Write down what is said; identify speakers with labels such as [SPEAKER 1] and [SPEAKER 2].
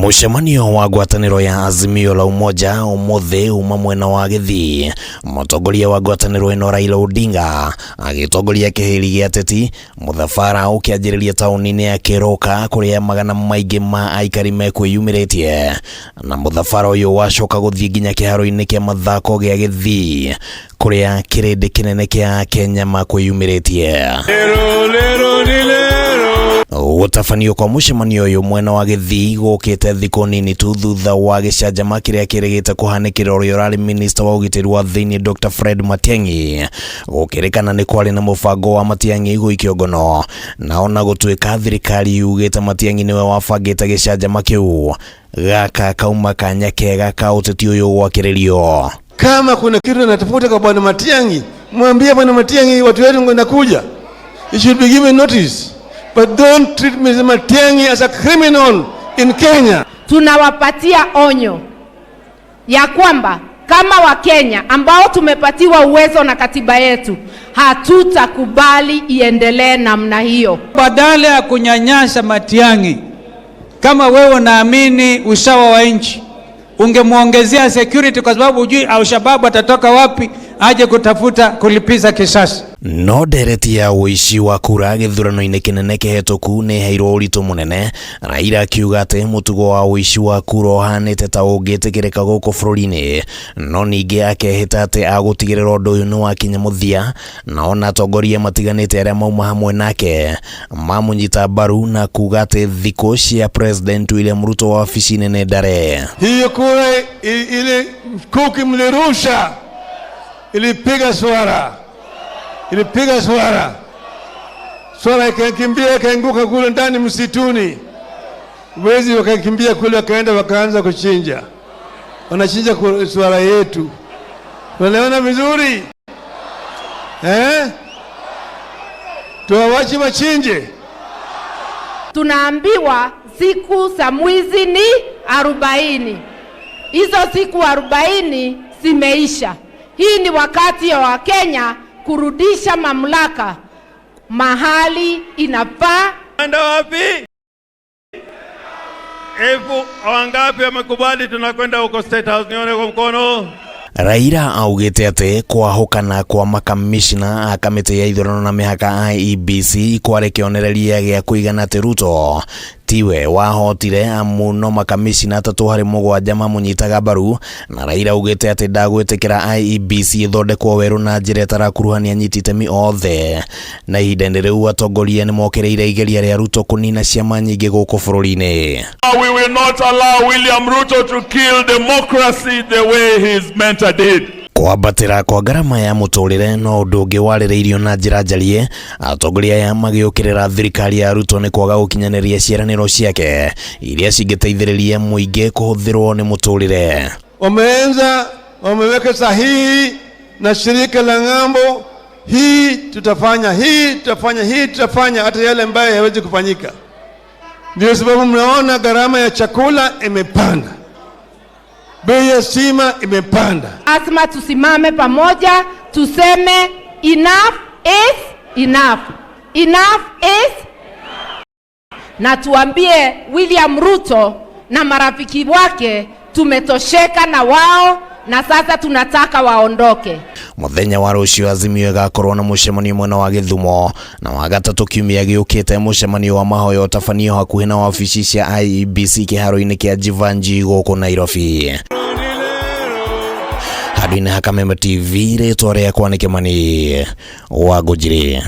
[SPEAKER 1] Mũcemanio wa ngwatanĩro ya Azimio la Umoja ũmũthĩ uma mwena wa Gĩthii. Mũtongoria wa ngwatanĩro ĩno Raila Odinga agĩtongoria kĩhĩri gĩa ateti mũthabara ũkĩanjĩrĩria taũni-inĩ ya Keroka kũrĩa magana maingĩ ma aikari mekwĩyumĩrĩtie, na mũthabara ũyũ wacoka gũthiĩ nginya kĩharo-inĩ kĩa mathako gĩa Gĩthii kũrĩa kĩrĩndĩ kĩnene kĩa Akenya makwĩyumĩrĩtie. Gũtabanio kwa mũcemanio ũyũ mwena wa Gĩthii gũkĩte thikũ nini tu thutha wa gĩcanjama kĩrĩa kĩrĩgĩte kũhanĩkĩra ũrĩa ũrarĩ minista wa ũgitĩri wa thĩinĩ Dr. Fred Matiang'i. Gũkĩrĩkana nĩ kwarĩ na mũbango wa Matiang'i gũikio ngono, na ona gũtuĩka thirikari yugĩte Matiang'i nĩwe wabangĩte gĩcanjama kĩu, gaka kauma kanya kega ka ũteti ũyũ gwakĩrĩrio.
[SPEAKER 2] Kama kuna kitu natafuta kwa Bwana Matiang'i, mwambie Bwana Matiang'i watu wetu wanakuja. You should be given notice. But don't treat Mr. Matiang'i as a criminal in Kenya.
[SPEAKER 3] Tunawapatia onyo ya kwamba kama Wakenya ambao tumepatiwa uwezo na katiba yetu, hatutakubali iendelee namna hiyo.
[SPEAKER 4] Badala ya kunyanyasa Matiang'i, kama wewe unaamini usawa wa nchi, ungemwongezea security, kwa sababu hujui Alshababu atatoka wapi aje kutafuta kulipiza kisasi.
[SPEAKER 1] No ndereti ya ũici wa kura gĩthurano-inĩ kĩnene kĩhetũku nĩ ĩheirwo ũritũ mũnene, Raila akiuga atĩ mũtugo wa ũici wa kura ũhanĩte ta ũngĩtĩkĩrĩka gũkũ bũrũri-inĩ, no ningĩ akehĩta atĩ agũtigĩrĩra ũndũ ũyũ nĩ wakinya mũthia, na ona atongoria matiganĩte arĩa mauma hamwe nake mamũnyita mbaru na kuga atĩ thikũ cia President William Ruto wabici-inĩ nĩ ndare.
[SPEAKER 2] Hiyo kura ile mkuki mlirusha ilipiga swara, ilipiga swara, swara ikakimbia ikaanguka kule ndani msituni. Wezi wakakimbia kule, wakaenda wakaanza kuchinja, wanachinja swara yetu. Tunaelewana vizuri eh? Tuwawache wachinje?
[SPEAKER 3] Tunaambiwa siku za mwizi ni 40. Hizo siku 40 zimeisha. Hii ni wakati wa Wakenya kurudisha mamlaka mahali inafaa.
[SPEAKER 5] Enda wapi? Elfu wangapi wamekubali tunakwenda huko State House? Nione kwa mkono.
[SPEAKER 1] Raila augĩte atĩ kwahũkana kwa makamishna a kamĩtĩ ya ithurano na mĩhaka IEBC kwarĩ kĩonereria gĩa kũigana atĩ Ruto tiwe wahotire, amu no makamishna 3 harĩ 7 mamũnyitaga mbaru, na Raila augĩte atĩ ndagwĩtĩkĩra IEBC ĩthondekwo werũ na njĩra ĩtarakuruhania anyiti itemi othe. Na ihinda-inĩ rĩu atongoria nĩmokĩrĩire igeria rĩa Ruto kũnina ciama nyingĩ gũkũ bũrũri-inĩ.
[SPEAKER 5] We will not allow William Ruto to kill democracy the way his mentor did.
[SPEAKER 1] Kwambatĩra kwa ngarama ya mũtũrĩre no ũndũ ũngĩ warĩrĩirio na njĩra njarie, atongoria aya magĩũkĩrĩra thirikari ya Ruto nĩ kwaga gũkinyanĩria ciĩranĩro ciake iria cingĩteithĩrĩria mũingĩ kũhũthĩrwo nĩ mũtũrĩre.
[SPEAKER 2] Wameanza, wameweka sahihi na shirika la ng'ambo, hii tutafanya, hii tutafanya, hii tutafanya, hata yale ambayo hayawezi kufanyika. Ndio sababu mnaona gharama ya chakula imepanda, bei ya stima imepanda.
[SPEAKER 3] Lazima tusimame pamoja, tuseme enough is enough. Enough is, na tuambie William Ruto na marafiki wake tumetosheka na wao na sasa tunataka waondoke.
[SPEAKER 1] Muthenya wa rũciũ Azimio ĩgakorwo na mũcemanio mwena wa Gĩthumo, na wa gatatũ kiumia gĩũkĩte mũcemanio wa mahoya ũtabanio hakuhĩ na wabici cia IEBC kĩharo-inĩ kĩa Jeevanjee gũkũ Nairobi. Handũ-inĩ ha Kameme TV, rĩtwa rĩakwa nĩ Kĩmani wa Ngũnjiri.